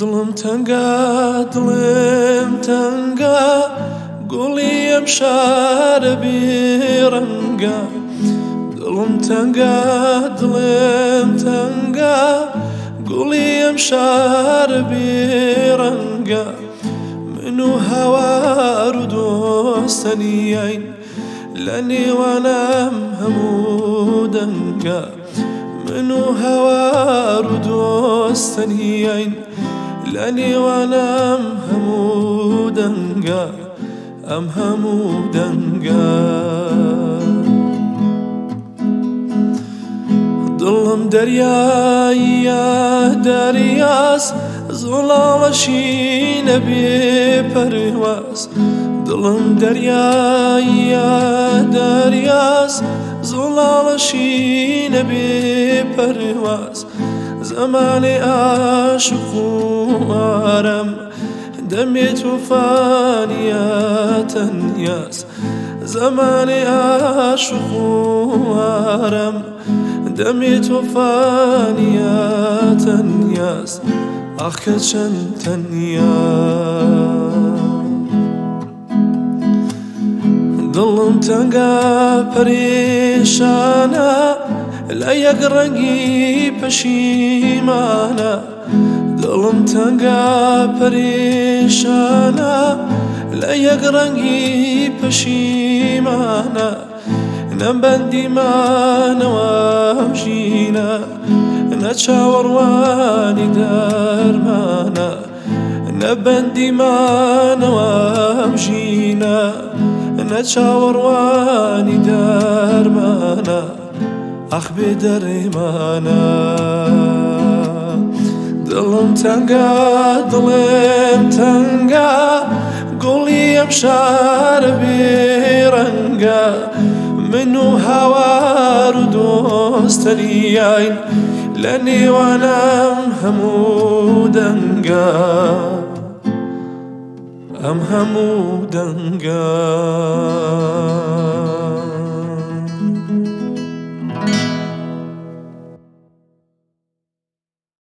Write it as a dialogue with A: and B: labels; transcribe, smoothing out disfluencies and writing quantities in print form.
A: دڵم تەنگە، دڵم تەنگە، گوڵی ئەم شارە بێڕەنگە. دڵم تەنگە، دڵم تەنگە، گوڵی ئەم شارە بێڕەنگە. من و هاوار و دۆستەنیین لە نێوانم هەموو دەنگە. من و هاوار و دۆستەنیین لە نێوانم هەموو دەنگە، ئەم هەموو دەنگە. دڵم دەریایە دەریاس، زوڵاڵەشینە بێ پەرواز. دڵم دەریایە دەریاس، زوڵاڵەشینە بێ پەرواز. زەمانێ عاشق و ئارام دەمێ تۆفانیە تەنیاس. زەمانێ عاشق و ئارام دەمێ تۆفانیە تەنیاس. ئاخ کە چەند تەنیا. دڵم تەنگە پەرێشانە، لە یەک ڕەنگی پەشیمانە. دڵم تەنگە پەرێشانە، لە یەک ڕەنگی پەشیمانە. نەم بەندی مانەوە ژینە، نە چاوەڕوانی دەرمانە. نەبەندی مانەوە ژینە، نە چاوەڕوانی دەرمانە. ئاخ بێ دەرمانە. دڵم تەنگە، دڵم تەنگە، گوڵی ئەم شارە بێڕەنگە. من و هاوار و دۆستەنیین لە نێوانم هەموو دەنگە، ئەم هەموو دەنگە.